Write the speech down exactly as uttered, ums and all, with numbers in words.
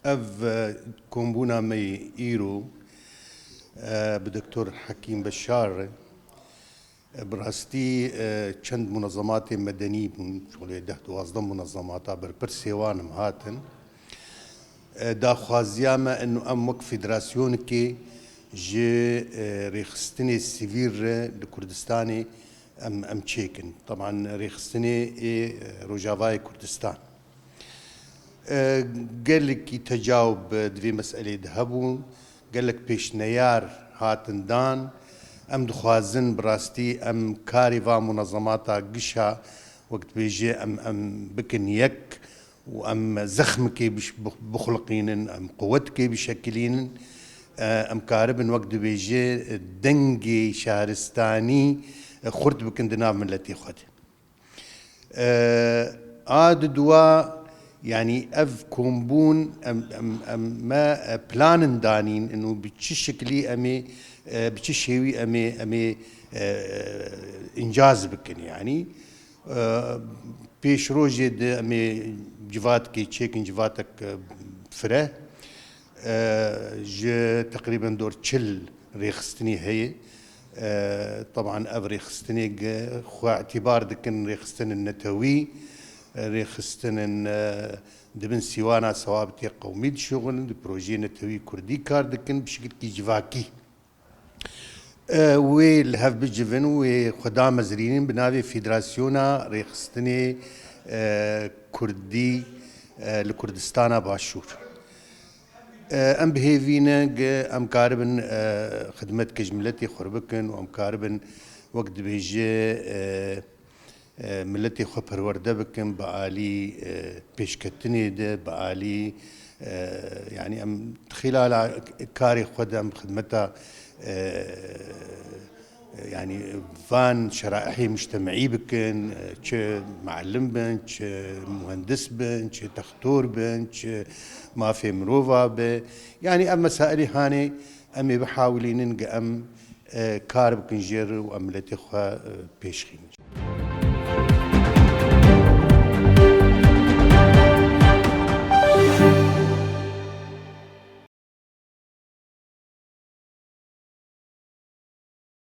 Ev, e, kombûna me yê îro, e, bi Doktor Hekîm Beşar re. E, bi rastî, e, çend munezematê medenî bûn, şolê deh duwazdeh munezemata berpirsê wan em hatin. E, daxwaziya me eno em wek federasyonikê ji, e, rêxistinê sivîl re li Kurdistanê em, em çêkin. Teban rêxistinê ê, e, Rojavayê Kurdistan. E, gelekî tecawub di vê meselê de hebûn, gelek pêşneyar hatin dan. Em dixwazin bi rastî em karê va munezemata gişa, wek dibêje, em, em bikin yek û em zexmikê biş-, bix-, bixuliqînin, em quwetikê bişekilînin. E, em karibin wek dibêje dengê şaristanî, e, xurt bikin di nav miletê xwe de. E, a di dua, yanî ev kombûn em, em, em me, e, planin danîn û bi çi şeklî em ê, e, bi çi şêwî em ê, em ê, e, încaz bikin, yanî. E, pêşrojê de em ê civatkê çêkin, civatek, e, fireh. E, ji teqrîben dor çil rêxistinê heye. E, teban ev rêxistinê ge-, xwe îtîbar dikin rêxistinên netewî, e, rêxistinên, e, di bin sîwana sewabitê qewmî dişuxulin, di projeyê netewî kurdî kar dikin, bi şekilkî civakî. E, wê li hev bicivin, wê xwe damezrînin bi navê Federasyona Rêxistinê, e, Kurdî, e, li Kurdistana Başûr. E, em bi hêvî ne ge-, em karibin, e, xidmetkê ji miletê xwe bikin û em karibin wek dibêje, e, e, miletê xwe perwerde bikin, bi alî, e, pêşketinê de, bi alî, e, yanî em xîlala karê xwe de em xidmeta, e, yanî van şeraihê mujtemî bikin, e, çi muallim bin, çi muhendis bin, çi textor bin, çi mafê mirova be. Yanî ev mesailê hanê em ê bihawilînin ge em, e, kar bikin jê re û em miletê xwe, e, pêşxînin.